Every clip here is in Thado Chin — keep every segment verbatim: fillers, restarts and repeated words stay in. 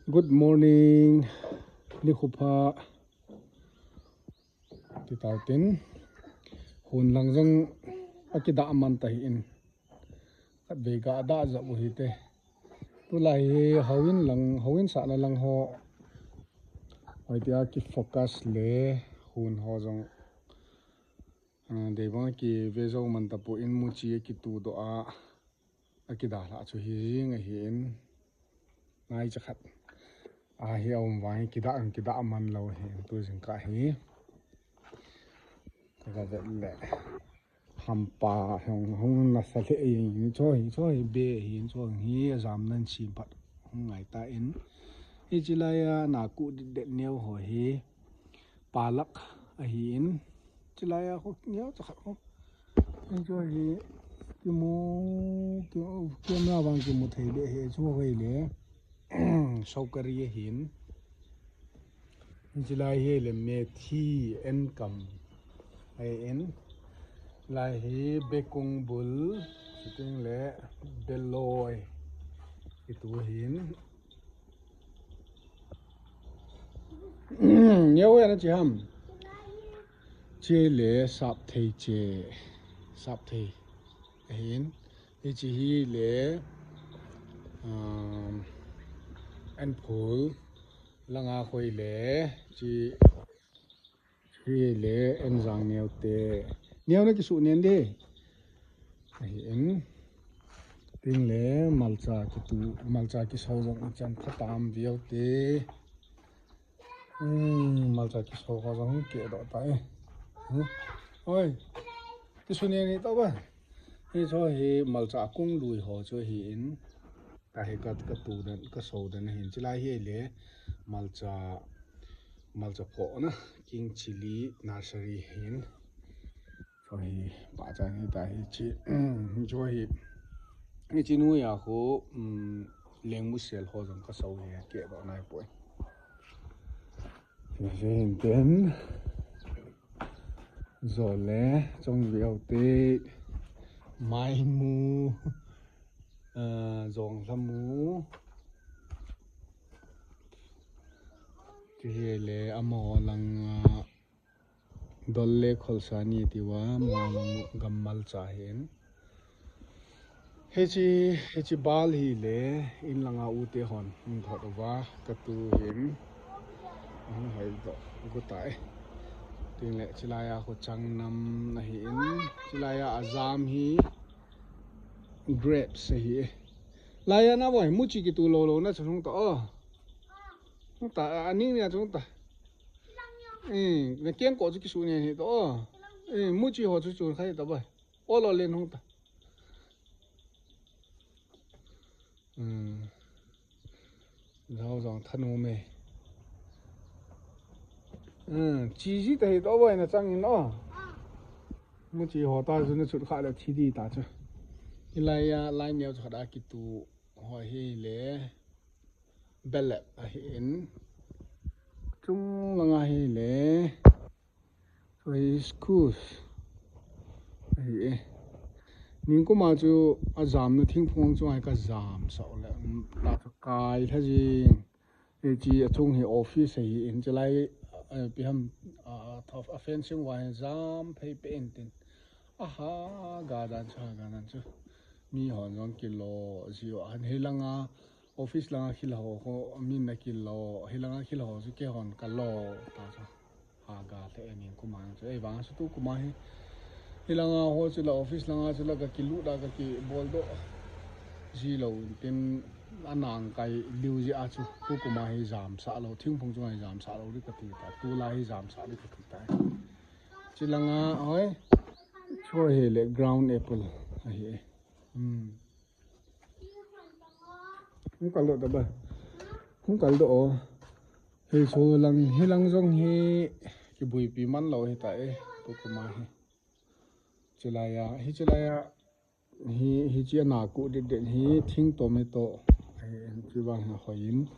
Good morning. Nikho pha. Ti tau tin. Hun lang jong akidah man ta hi in. Khatvei ga dah jep u hite. Tulai hi houin lang, houin sahna lang ho. Hoi tia ki focus le hun ho jong. Ah, dei bang kive jou man tapon muchi akitu doh a. Akidalhah chu hi jing ahin, nai cha khat ahi a um vang hi kidah, kidah man lou hi, tu jingkah hi. Ka vet le hampa hung, hung nasa lheh in, chu hi, chu hi be hin, chu hi ajam nan sim phat hung ngai tan. Hichi lai a na ku det det neo ho hi. Palak ahin. Chilai a khu neo cha khat khu. Hichu hi kimu, ki, camera vang kimu thei be hi chu hoi le. Sokari ahin. Chilai hi le methi enkam ahin. Lai hi bekung bul, chuting le beloi. Itu ahin. Neo ya na chi ham. Chi le sap thei che. Sap thei. Ahin. Hichi hi le, um, an phul. Langa khoi le. Chi Hi le, en jang neo te. Neo na kisu nen de. Ahin. Ting le, malcha kitu, malcha kiso jong chan phatam veu te. Hmm, malcha kiso ko jong ke do ta e. Hmm. Oi. Kisu nen ni to ba. Hi cho hi malcha kung lui ho cho hi in. Ka hi ka, ka tu den, ka so den hin. Chilai hi le malcha, malcha pho na, King Chilli Nursery hin. So hi, pa cha hi ta hi chi, cho hi, hi chi nu ya khu, um, lengmu sel ho jong ka so hi ke do nai poi. Hi hin ten, zo le, chong veu te, mai mu. Ah, jong hlamu. Ti hi le amaho lang, ah, dol le kholsa ni tiuva, amaho lang gammal cha hin. Hichi, hichi bal hi le, in langa u te hon, in thot uva, ka tu hin. Hung hoi do, gu tai. Ting le, chilai a khu chang nam ahi in, chilai a ajam hi. Grapes ahi e. Laiya na boi, muchi kitu lou lou na chun hung ta o. Hung ta, a, aning nia chun hung ta. Eh, na keng ko chu kisu nia hi ta o. Eh, muchi ho chu chun khai ta boi. O lo len hung ta. Hmm. Jao jong thanom e. Hmm, chi ji ta hi to boi na chang in o. Muchi ho ta chu na chut kha le thi di ta chu. Hilai a, lai neo chu khat a kitu ho hi le. Belep ahi in. Chung langa hi le. Chohi squash. Ahi e. Ningkum a chu ajam na thingphung chunga hi ka jam sah le. Ta chu kai lha jing. Hichi achung hi office ahi in chilai, eh, ipi ham, ah, a fencing wall hi jam phei pen tin. Aha, ga dan chu, ga dan chu. Mi hon jong kilo ji u ahin hilanga. Office langa khel ho, ho, min na kilo, hilanga khel ho chu keihon ka lo, ta chu. Ha ga le ningkum a chu. Ei vang chu tukum a hi. Hilanga ho chu la office langa chu la ka kilut a ka kibol doh. Ji lou tin anang kai liu ji a chu. Tukum a hi jam sah lou, thingphung chunga hi jam sah lou di ka ti ta. Tulai hi jam sah di ka ti ta. Chilanga, oi. Cho hi le ground apple. Ahi. Hmm. Hung kal doh ta ba. Hung kal doh o. Hi so lang, hi lang jong hi kibuipi man lou hi ta e. Tukum a hi. Chilai a, hi chilai a. Hi, hichi ana ku det det hi thing tomato. Hi, hi vang hi hoi in.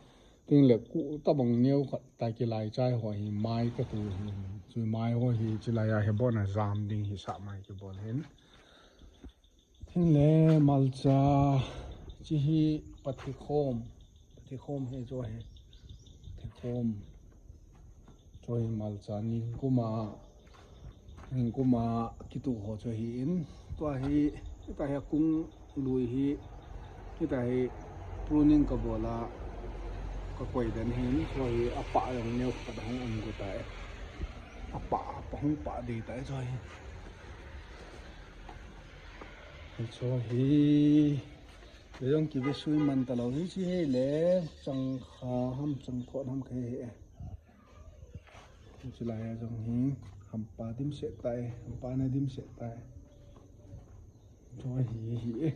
Ting le ku tabang neo khat ta kilai chai ho hi mai ka tu hi. Chu mai ho hi chilai a hi bon a jam ding hi sa mai kibol hin. Hin le malcha, chi hi pathikhom, pathikhom hi chu hi. Kom. Cho hi malcha ni kum a, ni kum a kitu ho cho hi in. Tua hi, tua hi kung lui hi, tua hi pruning ka bol a, ka koi den hin, cho hi apa jong neo khat hung um gu tai. Apa, apa hung pa dei tai cho hi. Cho hi. Vejong kibe sui man talou hi chi hi le, chang kha ham, chang thot ham khe he. Chi lai a jong hi, hampa dim se tai, hampa na dim se tai. Cho hi hi e.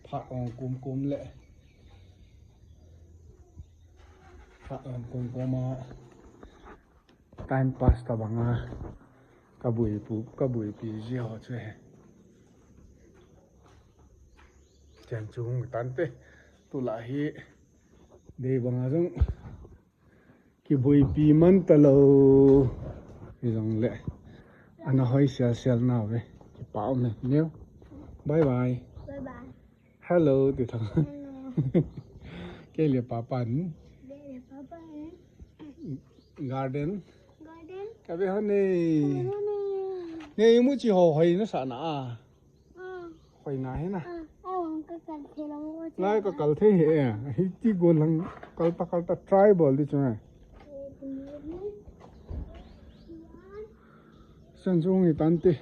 Pha ong kum kum le. Pha ong kum kum a. Time pass ta banga. Ka bui pu, ka bui pi ji ho che. Chen chung tante. Tu la hi. Dei banga jong. Ki bui pi man talou. Hi jong le. Ana hoi sial sial na ve. Ki pau ne. Neo. Bye bye. Bye bye. Hello, ti thang. Hello. Kei le papa ni. Kei le papa ni. Garden. Garden. Ka ve ho ni. Ka ve ho ni. Nei mu chi ho hoi na sa na a. Ah. Hoi na he na. Ah, ai wang ka kal the lo mo. Lai ka kal the he. Hi ti go lang kal ta kal ta tribal di chunga. Sen chung hi tante.